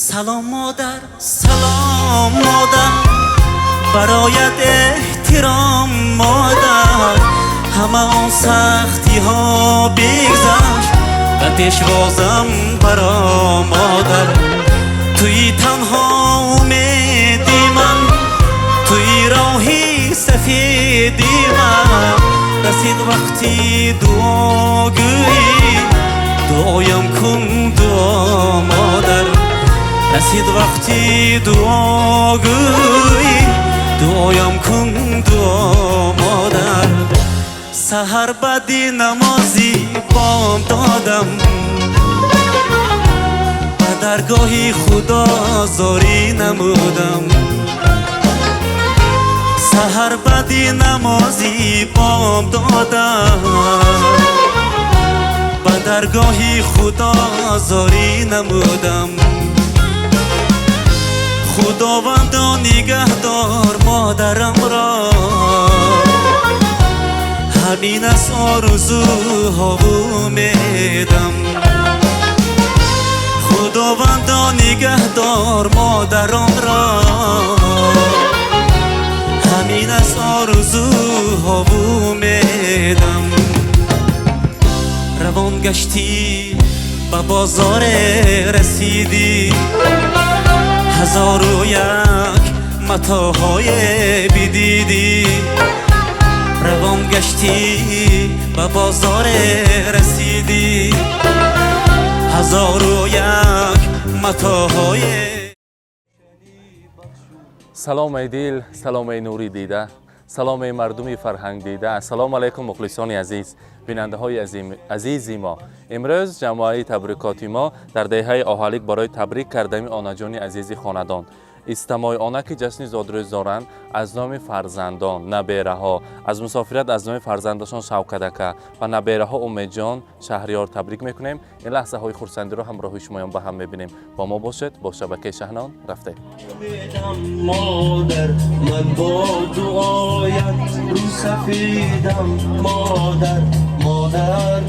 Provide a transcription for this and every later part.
Салом модар, салом модар, бароят эҳтиром модар. Ҳама он сахтиҳо бигзашт, ба пешвозам баро модар. Туи танҳо умеди ман, туи роҳи сафеди ман. Расид вақти дуогӯӣ, дуоям кун, дуо модар. Расид вақти дуогӯӣ, дуоям кун, дуо модар. Саҳар баъди намози бом додам, ба даргоҳи Худо зорӣ намудам. Саҳар баъди намози бом додам, ба даргоҳи Худо зорӣ намудам. Худовандо, нигаҳдор модарамро, ҳамин аст орзуҳову умедам. Худовандо, нигаҳдор модаронро, ҳамин аст орзуҳову умедам. Равон гаштӣ, ба бозоре расидӣ, ҳазору як матоъҳое бидидӣ. Равон гаштӣ, ба бозоре расидӣ, ҳазору як матоъҳое. Салом, эй дил, салом, эй нури дида, салом, эй мардуми фарҳанг дида. Ассалому алайкум, мухлисони азиз, бинандаҳои азизи мо. Имрӯз ҷамоаи табрикоти мо дар деҳаи Оҳалик барои табрик кардани онаҷони азизи хонадон Истамои-она, ки ҷашни зодрӯз доранд, аз номи фарзандон, набераҳо аз мусофират, аз номи фарзандашон Шавкат ака ва набераҳо Умедҷон, Шаҳриёр табрик мекунем. Ин лаҳзаҳои хурсандиро ҳамроҳи шумоён ба ҳам мебинем. Бо мо бошед, бо шабакаи Шаҳнон рафтем. Модар, ман бо дуоят рӯсафедам, модар, модар.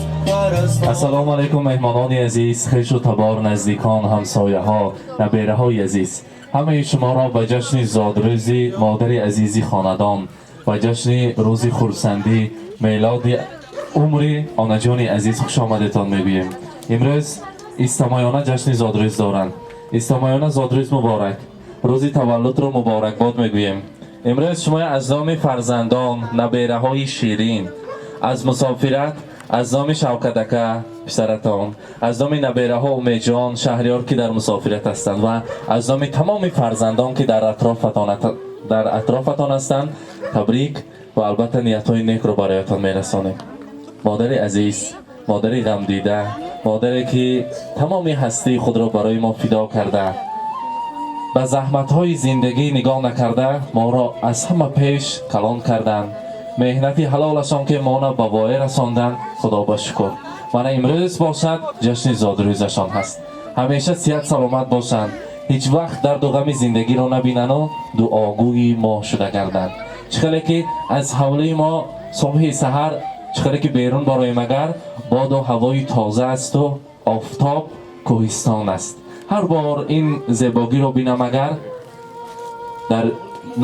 Ассалому алайкум, меҳмонони азиз, хешу табор, наздикон, ҳамсояҳо, набераҳои азиз. Ҳамаи шуморо ба ҷашни зодрӯзи модари азизи хонадон, ба ҷашни рӯзи хурсандӣ, мелоди умри онаҷони азиз хушомадетон мегӯем. Имрӯз Истамоёна ҷашни зодрӯз доранд. Истамоёна, зодрӯз муборак, рӯзи таваллудро муборакбод мегӯем. Имрӯз шумо аз номи фарзандон, набераҳои ширин аз мусофират, аз номи Шавкат ака, писаратон, аз номи набераҳо Умедҷон, Шаҳриёр, ки дар мусофират ҳастанд, ва аз номи тамоми фарзандон, ки дар атрофатон ҳастанд, табрик ва албатта ниятҳои некро бароятон мерасонем. Модари азиз, модари ғамдида, модаре ки тамоми ҳастии худро барои мо фидо карда, ба заҳматҳои зиндагӣ нигоҳ накарда, моро аз ҳама пеш калон карданд, меҳнати ҳалолашон ки моро ба воя расонданд, Худо ба шукр. Мана имрӯз бошад ҷашни зодрӯзашон ҳаст. Ҳамеша сиҳат саломат бошанд, ҳеҷ вақт дарду ғами зиндагиро набинану дуогӯи мо шуда гарданд. Чӣ хеле ки аз ҳавлии мо субҳи саҳар, чӣ хеле ки берун бароем, агар боду ҳавои тоза асту офтоб, кӯҳистон аст, ҳар бор ин зебогиро бинам, агар дар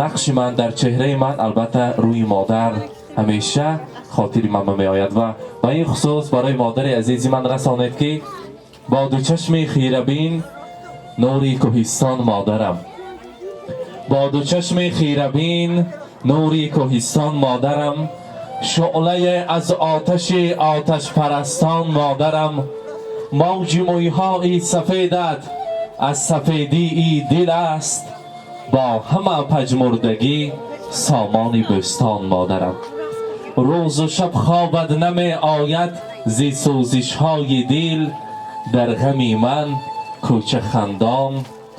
нақши ман, дар чеҳраи ман албатта рӯи модар ҳамеша хотири ман меояд. Ва ба ин хусус барои модари азизи ман расонед, ки бо ду чашми хирабин нури кӯҳистон модарам, бо ду чашми хирабин нури кӯҳистон модарам, шӯълае аз оташи оташпарастон модарам, мавҷи мӯйҳои сафедат аз сафедии дил аст, бо ҳама пажмурдагӣ сомони бӯстон модарам, рӯзу шаб хобат намеояд зи сӯзишҳои дил, дар ғами ман кӯча хандон,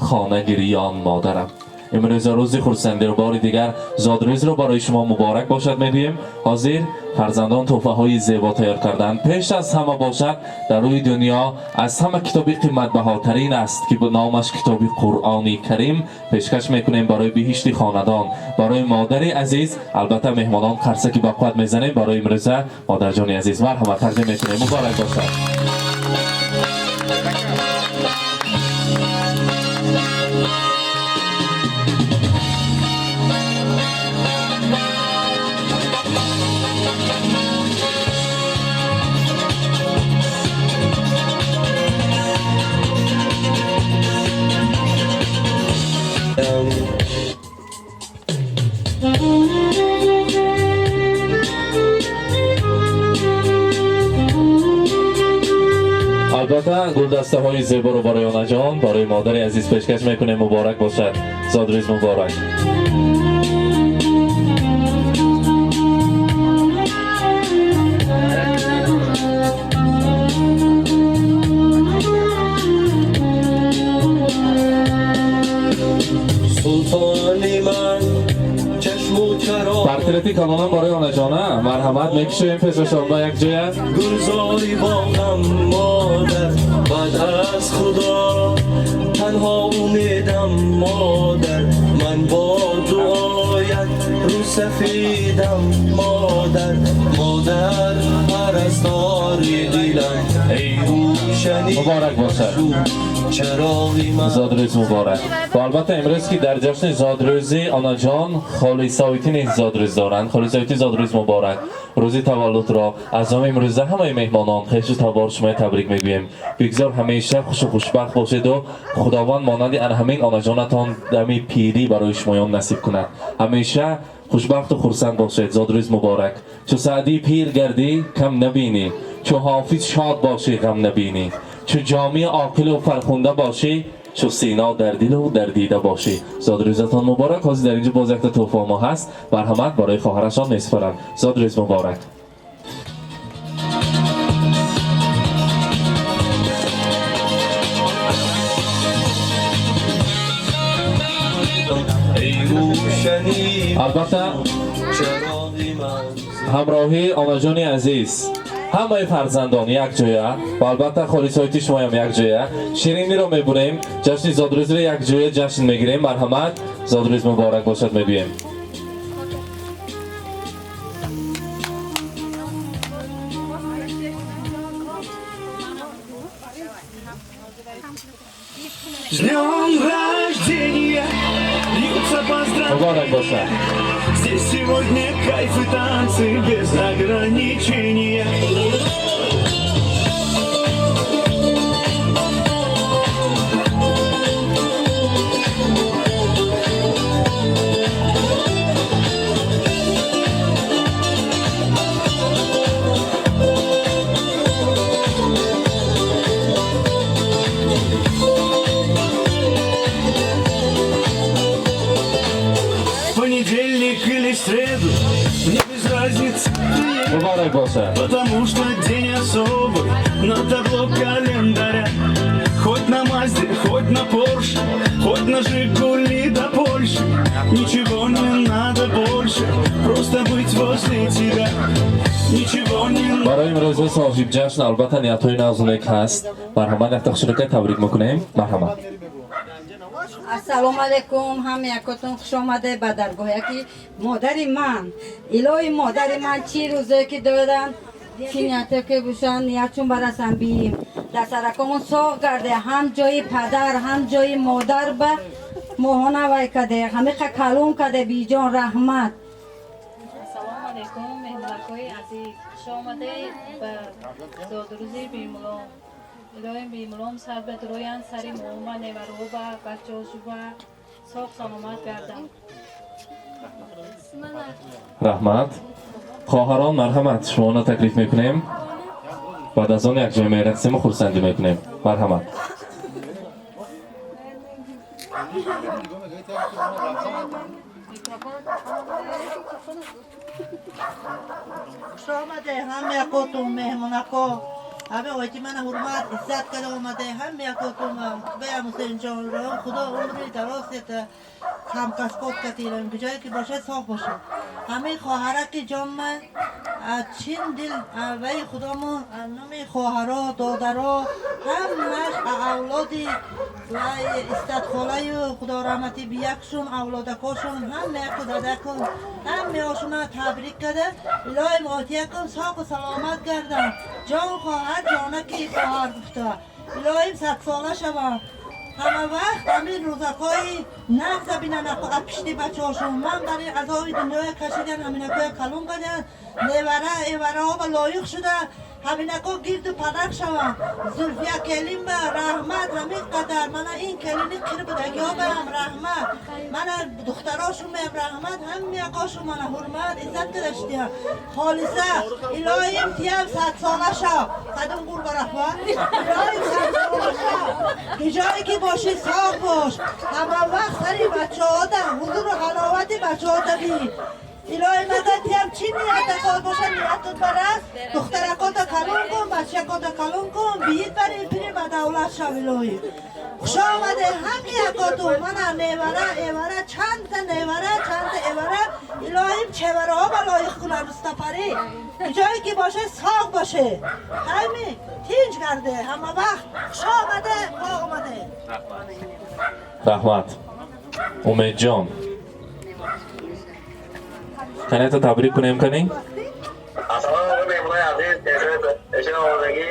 хона гирён модарам. Имрӯза рӯзи хурсандиро бори дигар зодрӯзро барои шумо муборак бошад мегӯем. Ҳозир фарзандон тӯҳфаҳои зебо тайёр карданд. Пеш аз ҳама бошад, дар рӯи дунё аз ҳама китоби қиматбаҳотарин аст, ки номаш китоби Қуръони Карим, пешкаш мекунем барои биҳишти хонадон, барои модари азиз. Албатта, меҳмонон қарсаки бақувват мезанем барои имрӯза модарҷони азиз. Марҳамат, тақдим мекунем, муборак бошад. Албатта, гулдастаҳои зеборо барои онаҷон, барои модари азиз пешкаш мекунем. Муборак бошад, зодрӯз муборак. Султони ман, чашму чароғ. Портрети калонам барои онаҷона, марҳамат, мекушоем пешашон ба як ҷоя. Гулзори боғам, модар, баъд аз Худо танҳо умедам, модар. Ман бо дуоят рӯсафедам, модар. Модар, парастори дилам, эй рӯшани Муборак бошад. чароғи ман. Зодрӯз муборак. Ва албатта, имрӯз ки дар ҷашни зодрӯзи онаҷон Холисоити низ зодрӯз доранд. Холисоити, зодрӯз муборак. Рӯзи таваллудро аз номи имрӯза ҳамаи меҳмонон, хешу табор шумоя табрик мегӯем. Бигзор ҳамеша хушу хушбахт бошеду Худованд монанди ана ҳамин онаҷонатон дами пирӣ барои шумоён насиб кунад. Ҳамеша хушбахту хурсанд бошед. Зодрӯз муборак. Чу Саъдӣ пир гардӣ, кам набинӣ, чу Ҳофиз шод бошӣ, ғам набинӣ, чу Ҷомии оқилу фархунда бошӣ, чу Сино дар дилу дар дида бошӣ. Зодрӯзатон муборак. Ҳозир дар инҷо боз якта тӯҳфа мо ҳаст, марҳамат, барои хоҳарашон месупаранд. Зодрӯз муборак. Эй рӯшани Албатта, чароғи ман. Ҳамроҳии онаҷони азиз ҳамаи фарзандон якҷоя ва албатта холисоити шумоям якҷоя шириниро мебурем, ҷашни зодрӯзро якҷоя ҷашн мегирем. Марҳамат, зодрӯз муборак бошад мегӯем. С днем рождения! Льются поздравления. Муборак бошад. Здесь сегодня кайф и танцы без ограничения. В понедельник или среду, мне без разницы. Муборак бошад. Потому что день особый на табло календаря. Хоть на Мазде, хоть на Порше, хоть на Жигули до Польши. Ничего не надо больше, просто быть возле тебя. Ничего не надо. Барои имрӯза соҳиб ҷашн албатта ниятҳои нағзу нек ҳаст. Марҳамат, якта хушрӯка табрик мекунем. Марҳамат. Ассалому алайкум, ҳама якотон хуш омаде ба даргоҳяки модари ман. Илоҳи модари ман чӣ рӯзое ки доранд, чӣ ниятое ки бошанд, ниятчун барасан биим. Дар саракомон соғ гарде, ҳам ҷои падар, ҳам ҷои модар ба моҳона вай каде, ҳамиқа калон каде, биҷон, раҳмат. Ассалому алайкум, меҳмонакҳои азиз, хуш омадед ба зодрӯзи Бимулом. Илоҳим Бимулом сар ба дуроянд, сари мома, невароба, бачаҳошуба соғ саломат гарданд. Раҳмат. Хоҳарон, марҳамат, шуморо таклиф мекунем. Баъд аз он якҷоя мерақсему хурсандӣ мекунем. Марҳамат. Хуш омаде ҳама якотун, меҳмонако, ҳама оити мана ҳурмат иззат када омаде, ҳама якотун. Беям Ҳусейнҷон, Худо умри дароз дета, ҳамкасбот катилам, куҷое ки бошад, соғ бошад. Ҳамин хоҳараки ҷон ман чин дил ваи худомон номи хоҳаро, додаро, ҳамаш авлоди вай истадхолаю, Худо раҳмати биякшун, авлодакошун, ҳама яку дадакун, ҳамаошуна табрик када, илоҳим отиякун соғу саломат гардам. Ҷон хоҳар, ҷонаки хоҳар гуфта, илоҳим 100 сола шавам. Ҳама вақт ҳамин рӯзакҳои нағза бинан аз пишти бачаҳошон. Ман барои азоби дунёя кашидан, ҳаминакоя калон кадан, невара эвараҳо ба лоиқ шуда. Ҳаминако гирду панак шаванд. Зулфия келин ба раҳмат ҳамин қадар. Мана ин келини қир будагиҳо раҳмат. Мана духтарошумам раҳмат. Ҳамиякошум мана ҳурмат иззат кадаштия. Холиса илоҳим тиям садсола шав. Қадим ғурба рафа. Илоҳим садсола шав. Ҷое ки бошӣ соғ бош. Ҳама вақт сари бачаҳода ҳузуру ҳаловати бачаҳода бӣ. Илоҳи мадад тиям чӣ ниятакот боша ниятут бараст. Духтаракота калон кун, бачакота калон кун, биит бари пири ба давлат шав илоҳӣ. Хуш омаде ҳамиякоту мана невара, эвара, чандта невара, чандта эвара. Илоҳим чевараҳо ба лоиқ кунад Мустафарӣ. Ҷое ки боше соғ боше. Ҳами тинҷ гарде ҳама вақт. Хуш омаде, по омаде. Раҳмат. Умедҷон. Канета табрик кунем кани? Ассалому алайкум меҳмонои азиз, пешин омодагӣ.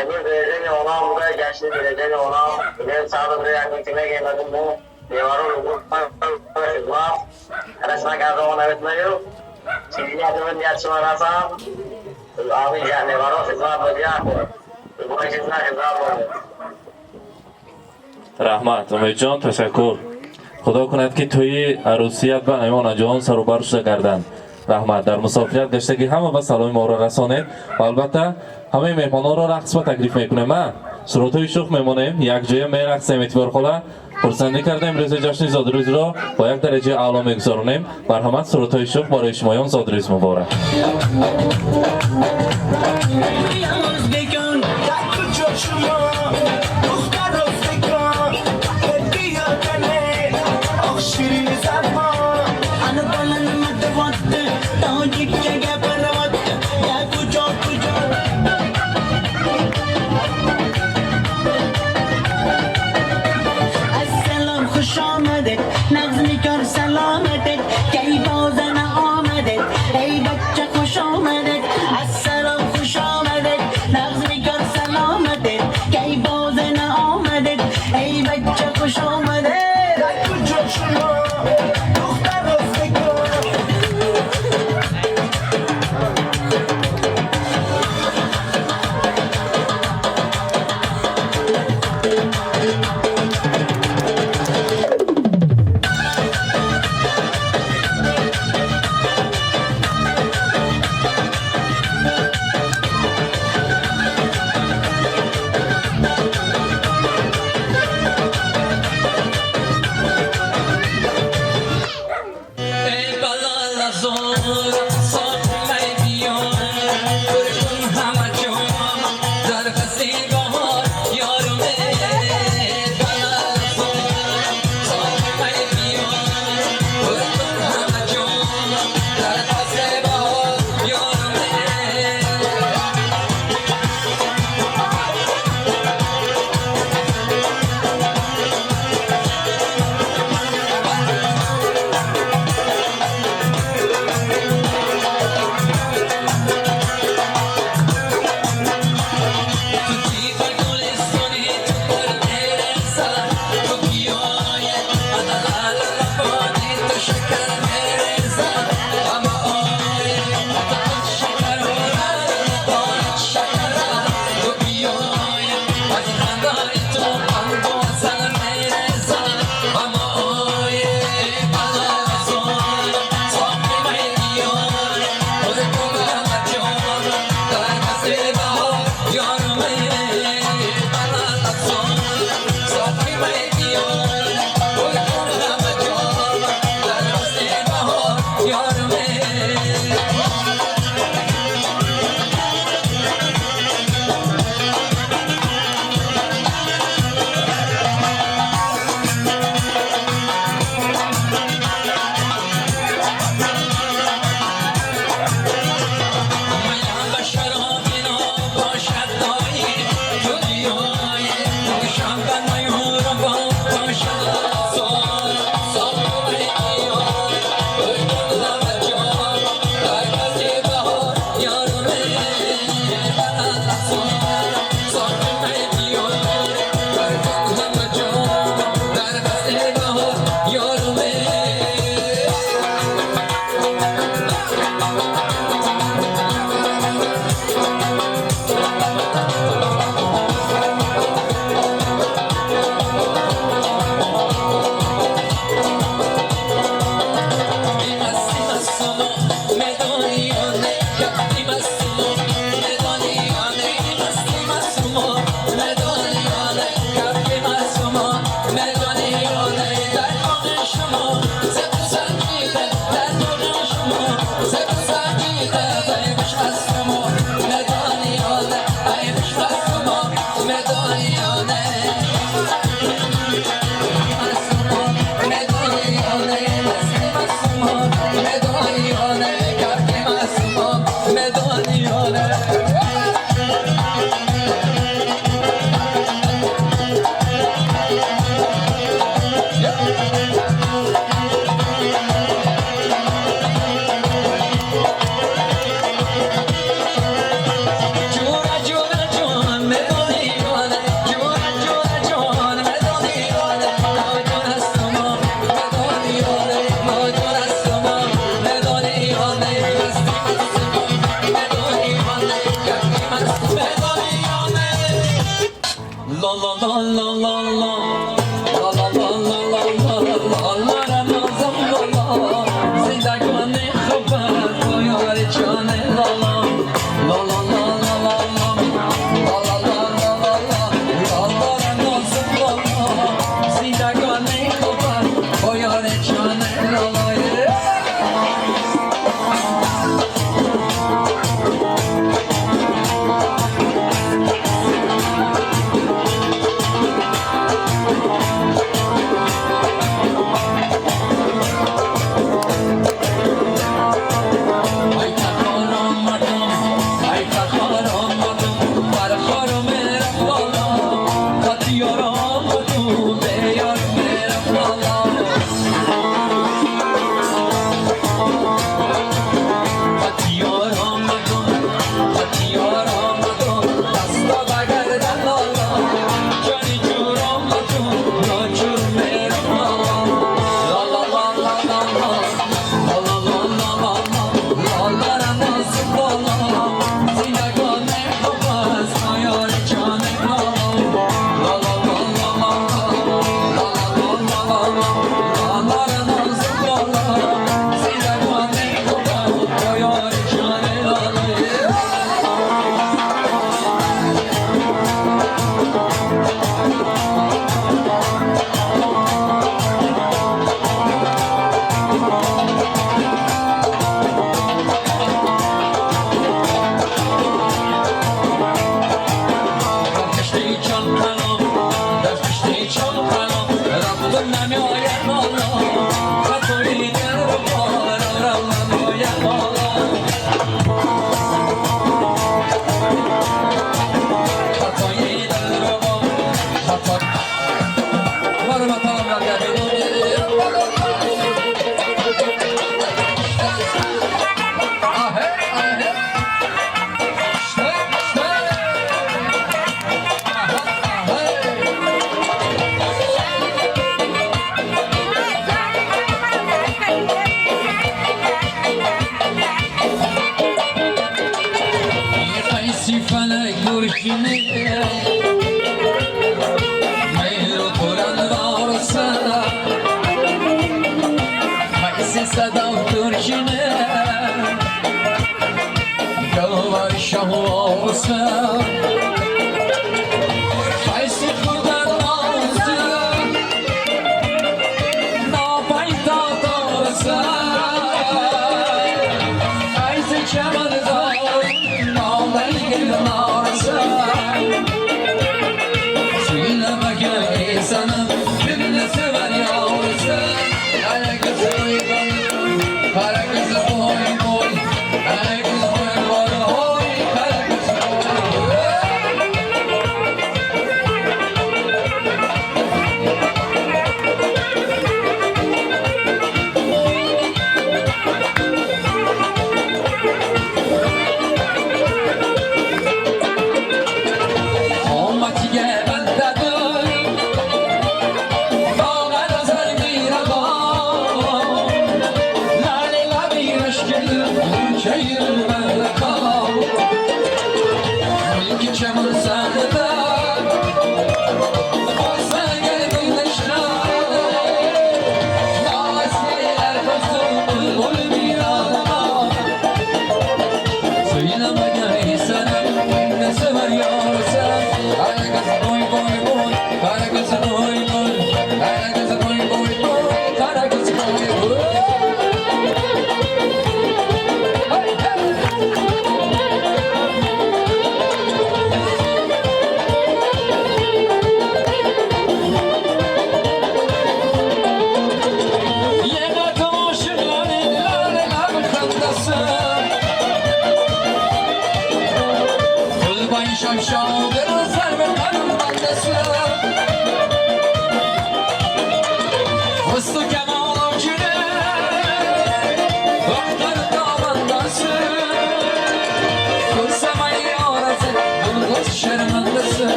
Имрӯз бережани онам буда, ҷашни бережани онам. Мен сабр як митиме гемадим мо. Неваро хидмат. Расма карда наметунаю. Чизи ятимин ният шума расам. Ами неваро хидмат бодия. Бо чизна хидмат бодия. Раҳмат, Умедҷон, ташаккур. Худо кунад ки тӯи арӯсият ба Аймонаҷон сарубар шуда гарданд. Раҳмат. Дар мусофират гаштагӣ ҳама ба саломи моро расонед ва албатта ҳамаи меҳмононро рақс ба таклиф мекунем. А сурудҳои шух мемонем, якҷоя мерақсем. Эътиборхола хурсандӣ кардем, рӯзи ҷашни зодрӯзро бо як дараҷаи аъло мегузаронем. Марҳамат, сурудҳои шух барои шумоён. Зодрӯз муборак.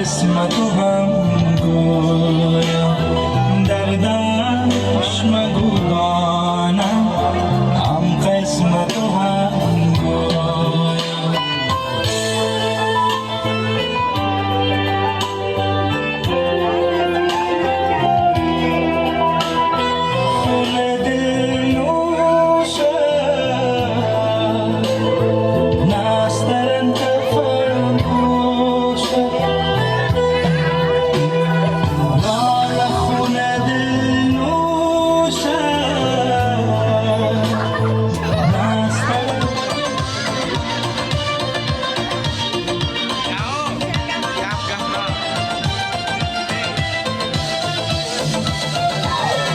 قسمت و هم گویم دردش مگو دانم هم قسمت و هم گویم. خون دل نوشم نسترن کفن پوشم لاله خون دل نوشم نسترن.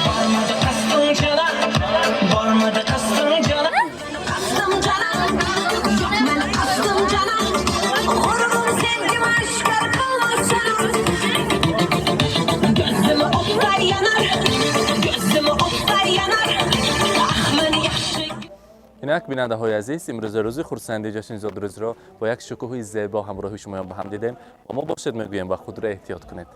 Varmadı kastın cana, varmadı kastın cana. Kastım cana, yok ben kastım cana. Gururum sevgim aşkar kılmaz sana. Gözüme otlar yanar, gözüme otlar yanar. Ah men yaxşı. Инак, бинандаҳои азиз, имрӯза рӯзи хурсанди ҷашни зодрӯзро бо як шукӯҳи зебо ҳамроҳи шумоён ба ҳам дидем. Бо мо бошед, мегӯем, ва худро эҳтиёт кунед.